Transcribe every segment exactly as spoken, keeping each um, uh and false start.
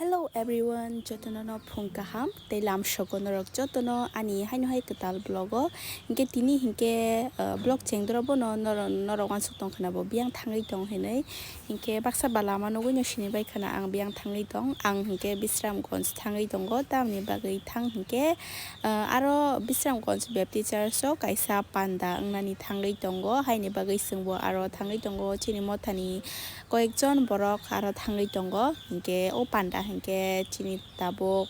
Hello everyone, jotono no phung kaham tei lam sogo norok jotono ani haino hai kwtal vlog o. Hinkhe tini hinkhe, uh, vlog chengdoro bono noro-, norok uansuk tong khna bo biyang thangwi tong hinwi. Hinkhe baksa ba lama nugwi no sini bai khna ang biyang thangwi tong. Ang hinkhe Bisramganj thangwi tongo, tamni bagwi thang hinkhe, uh, aro Bisramganj Baptist Church o kaisa panda wngnani thangwi tongo, haini bagwi chwngbo aro thangwi tongo chini mothani koyekjon borok aro thangwi tongo, hinkhe o panda hinkhe chini tabuk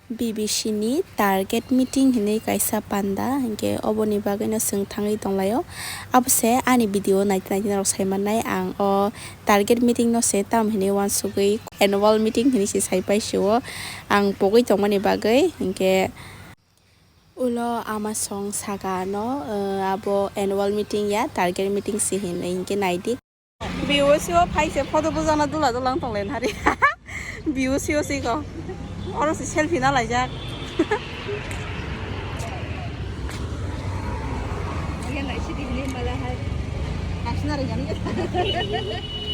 B B C ni target meeting hinwi kaisa panda, hinkhe oboni bagwino chwng thangwi tonglaio. Abose ani video naitwi naitwi norok saimannai, ang o target meeting no se tam hinwi uansugwi annual meeting hinwi se saipaisio ang pogwi tongmani bagwi, hinkhe ulo ama song saka ano, uh, abo annual meeting ya, target meeting se hinwi hinkhe naidi. B O C o phai se photo bujana dula dula wng tong lai nari. B O C o si ko. Oro se selfie na laijak.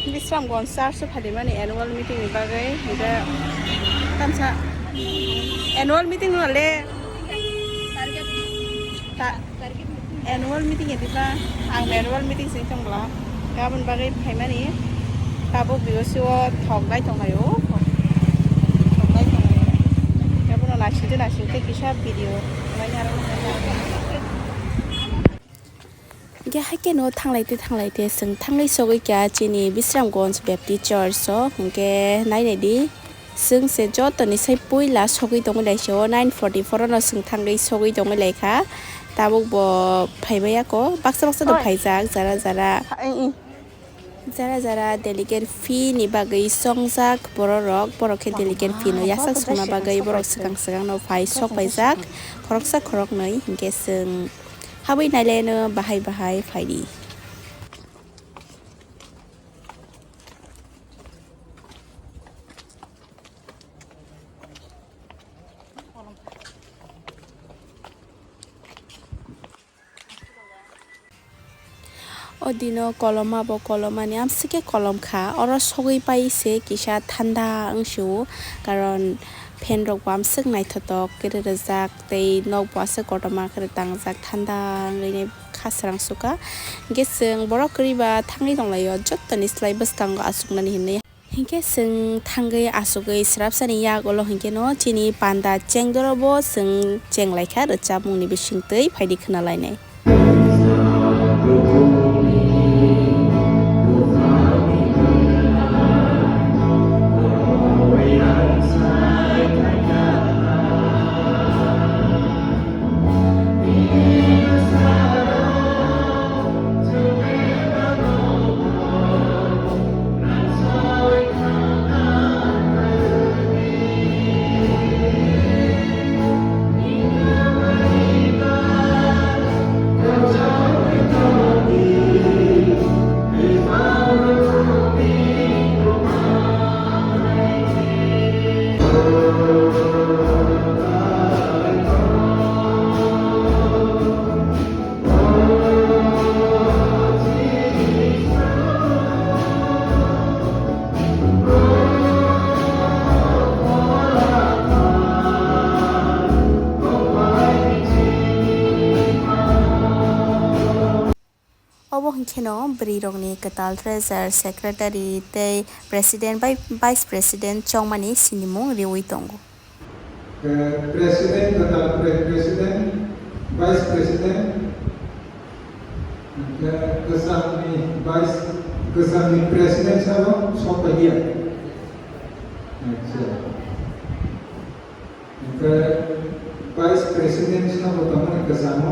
Bisramganj church o phaimani annual meeting ni bagwi, hinkhe tamsa annual meeting no le ta-, annual meeting ya diba? Ang annual meeting sing tong bla. Gabon bagwi phaimani. Tabuk B O C o thok dai tong laio. Thok dai tong laio. Gabon o naising tei naising tei kisa video. Hinkhe haikhe no thanglai tei thanglai tei chwng thangwi sogwi kha chini Bisramganj Baptist Church o. Hinkhe nai nai di. Chwng se jotoni sai puila sogwi tongwi lai se o nine forty four o no chwng thangwi sogwi tongwi lai kha. Tabuk bo phaibai ako baksa baksa no phaijak jara jara. Jara jara delegate fee ni bagwi chongjak bororok, borok khe delegate fee no yachak songna bagwi borok swkang swkang no phai sok paijak khoroksa khoroknwi, hinkhe chwng habwi nai lai no bahai bahai phaidi. O dino koloma bo kolomani amswk khe kolom kha, oro sogwi pai se kisa thanda wng sio, karon fan rok bo amswk naithotok khe rijak tei nok bo aswk kotorma khe tangjak, thanda wngwi kha srang sukha. Hinkhe chwng borok kwrwi ba thangwi tong laio, jotoni slai bwskango achuknani hinwi. Hinkhe chwng thangwi achugwi swrapsani yak ulo hinkhe no chini panda chengdoro bo chwng cheng lai kha, rwchapmung ni bising twi phaidi khna lainai. Obo hinkhe no bwrwi rokni kwtal treasurer, secretary tei president bai vice president chongmani sinimung riwi tongo. Eh, president, kwtal pre-, president, vice president, hinkhe kwchamni vice, kwchamni president sabo sok pai ya. Acha. Hinkhe vice president sabo tongmani kwchamo.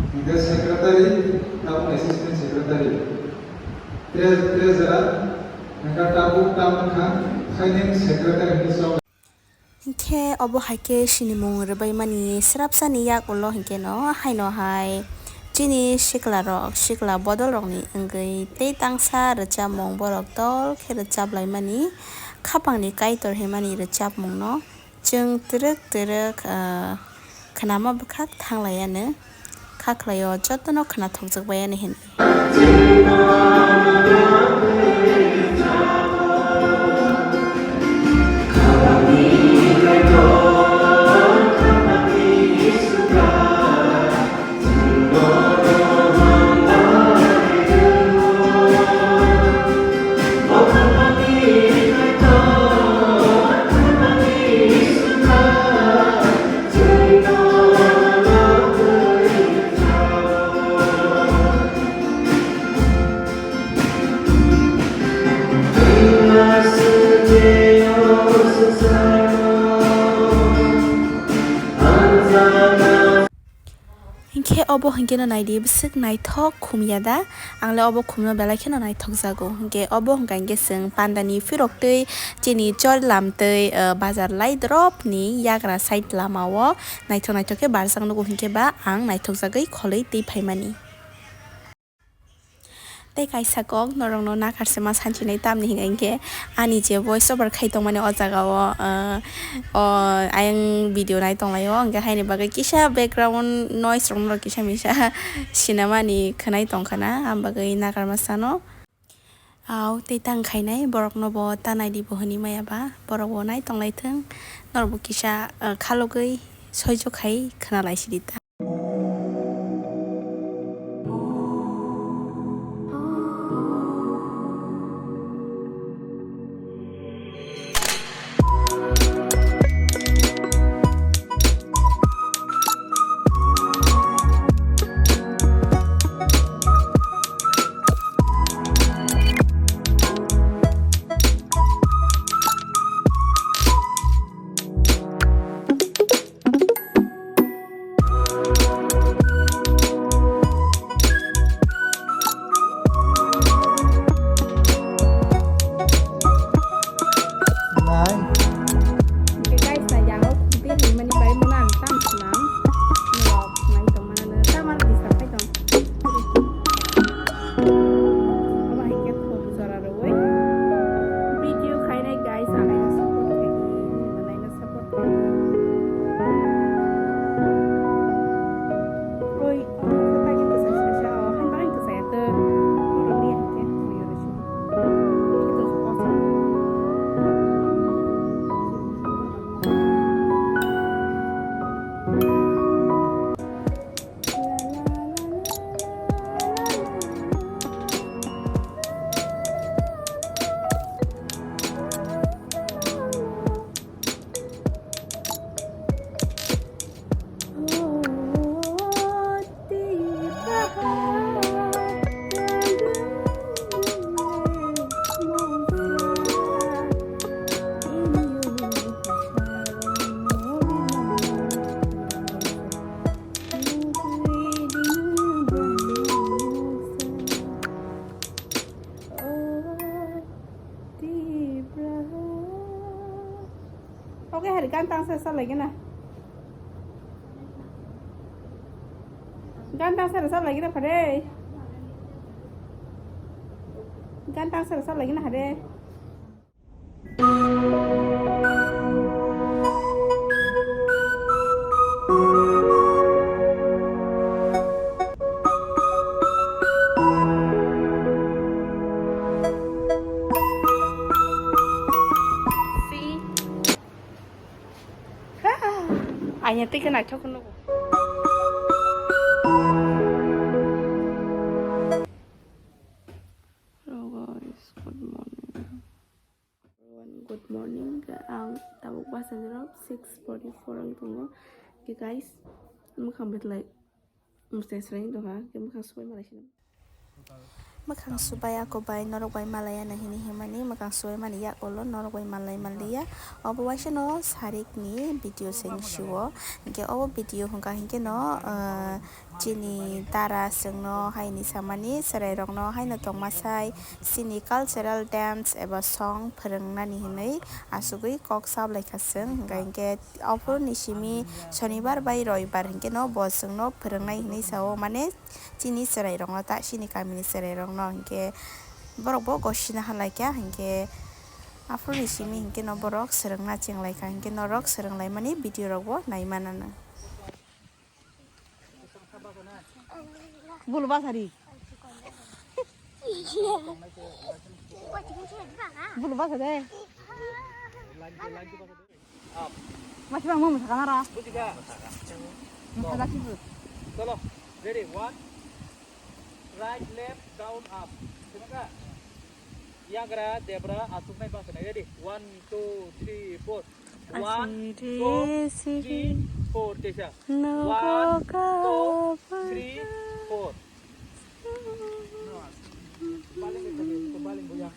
Hinkhe secretary, tabuk assistant secretary. Tre-, treasurer, hinkhe tabuk tabuk kha finance secretary hinwi sok. Hinkhe obo hai khe sinimung rwbaimani swrapsani yak ulo hinkhe no haino hai chini sikla rok, sikla bodol rokni wngwi tei tangsa rwchapmung borok dol khe rwchap laimani, khapangni Kaitor himani rwchapmung no chwng twrwk twrwk, ah, khnama bwkhak thang lai anw, kha khlai o jotono khna thokjak bai anw hinwi. Obo hinkhe no naidi bwswk naithok khumya da? Ang le obo khumno belai kheno naithok jago. Hinkhe obo hwnkha hinkhe chwng pandani phirok twi chini chorilam twi, ah, bazar lai drop ni yagra side lama o naithok naithok khe barjak nugo hinkhe ba ang naithok jagwi kholwi twi phaimani. Tei kaisa kok norokno nakarse ma sanchinai tamni hinkha hinkhe ani je voice over khai tongmani o jaga o, ah, o ayang video nai tonglaio, hinkhe haini bagwi kisa background noise rok norok kisa misa sinamani khwnai tongkhana, am bagwi nakarma sano. Au tei tang khainai borokno bo ta naidi bo hwnwi maya ba, borok bo nai tonglaithwng, norok bo kisa, ah, khalogwi soijo khai khwnalaisidi ta. Nai. Oke guys, na yang o khumpi hwnmani bai mano ang tam swnam. Norok nai tongmano no tam ar disturb khai tong. Abo hai khe khum jora rwui video khainai guys, ang aino support khaidi, nini bo naino support khaidi. Oi, oh, khe tagi kwchai sasa, oh, hai bagwi kwchai ya to. Oro liya khe, oh, yoro sini. Khe to kosong. Oke, hari gan tangsa sa lagi na. Gan tangsa sa lagi na pare. Gan tangsa sa lagi na hare. Aina tei khe naithok khe nugo. Hello guys, good morning. Everyone, good morning. Ang tabuk basa ni rok six forty-four ang tongo. Okay guys, mwkhang betlai mwsai srai tongkha, khe mwkhang subai malai sini. Mwkhang subai ako bai norok bai malai ya na hini himani, mwkhang subai mani yak ulo norok bai malai maliya. Obo waisa no sarik ni video seng siwo. Hinkhe obo video hwnkha hinkhe no, ah, chini dara chwngno haini samani chwrairokno haino tongma sai chini cultural dance eba song phwrwngnani hinwi asugwi kok sablai kha chwng. Hwnkha hinkhe ophuru ni simi sonibar bai roibar hinkhe no bo chwngno phwrwngnai hinwi sao, mane chini chwrairokno ta chini kamini chwrairokno hinkhe borok bo gosina halaikha hinkhe aphuru ni simi hinkhe no borok swrwngna chenglaikha hinkhe norok swrwnglaimani video rokbo naimanano. Bulu basari. Bulu basa de. Masih bang mau masak kamar ah. Masak lagi bu. Chalo, ready, one, right, left, down, up. Sini ka? Yagra, debra, aswknai basa nai. Ready? One, two, three, four. One, two, three, four. Teisa. One, two, three, four. Baling ka tadi, baling buya.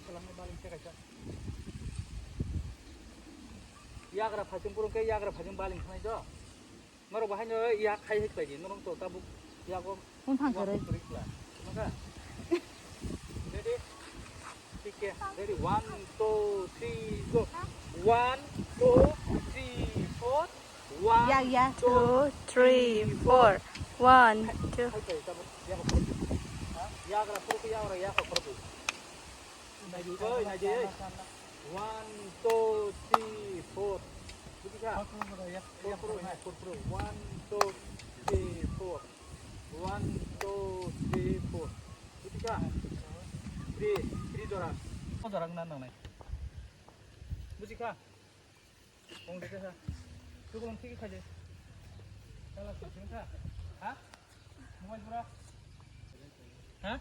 Salam baling ka kaisa. Yagra phaichung kurung ke yagra phaichung baling khnai do. Norok bahai no yak hai hai khlai di, norok to tabuk yago. Wng thang kwrwi. Kwrwi khlai. Maka? Ready? Thik khe. Ready? One, two, three, go. One, two, three, four. One, yak, yak. Two, three, four. One, two. Hai khlai tabuk yago. Ha? Yagra phuru khe yagra yak phuru. Nai di, oi, nai di, oi. One, two, three, four. Buji kha? Four, four, four, four, four, four. Four, four, four, four. One, two, three, four. One, two, three, four. Buji kha? Three, three jora. Four jora wngna nangnai. Buji kha? Kong de kha. Chukulung thik kha je. Chala sing kha. Ha? Mobile pura. Ha?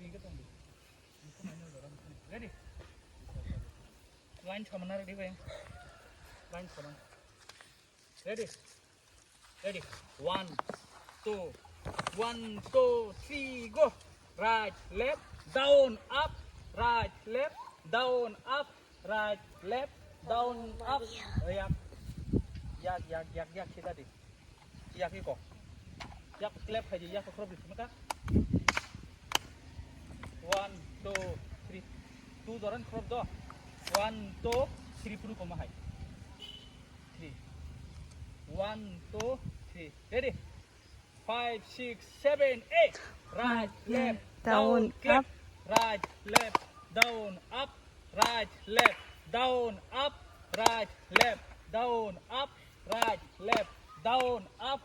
Ring kha tong. Ready? Line thamana ready bai. Line thamana. Ready? Ready? One, two, one, two, three, go. Right, left, down, up, right, left, down, up, right, left, down, up. Yak, yak, yak, yak, yak, kita di. Yak iko. Yak clap hai di, yak crop di, mata. One, two, three. Two doran crop do. One, two, three, puru koma hai. Three. One, two, three. Ready? Five, six, seven, eight. Right, left, down, up. Right, left, down, up. Right, left, down, up. Right, left, down, up. Right, left, down, up.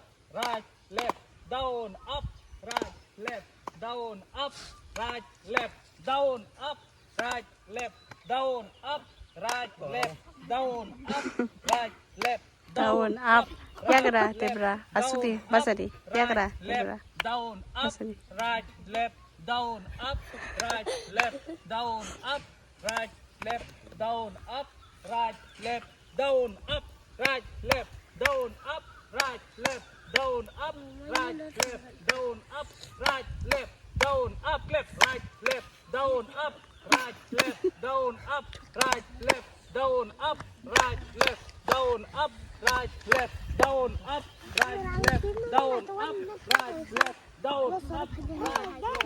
Right, left, down, up. Right, left, down, up. Right, left, down, up. Right, left, down, up. Right, left, down, up. Right, left, down, up. Yagra, tebra, asudi, basadi. Yagra, tebra, down, up. Asudi. Right, left, down, up. Right, left, down, up. Right, left, down, up. Right, left, down, up. Right, left, down, up. Right, left, down, up. Right, left, down, up. Right, left, down, up. Left, right, left, down, up. Right, left, down, up. Right, left, down, up. Right, left, down, up. Right, left, down, up. Right, left, down, up. Right, left, down, up. Right, left,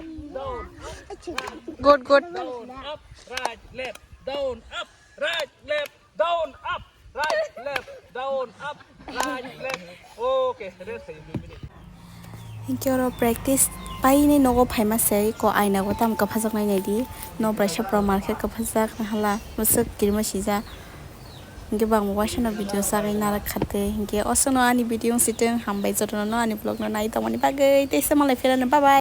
down, up. Right, good, good. Down, up. Right, left, down, up. Right, left, down, up. Right, left, down, up. Right, left. Okay, rest hai, two minutes. Hinkhe oro practice painai nogo phaima se ko aina go tam kwphajak nai nai di. No braisa pura mar khe kwphajak hala musuk kirima sija. Hinkhe bang waisa no video sagwi narak khate. Hinkhe osano ani video siteng hambai jotono no ani vlog no nai tongmani bagwi teisa malai phirano bye bye.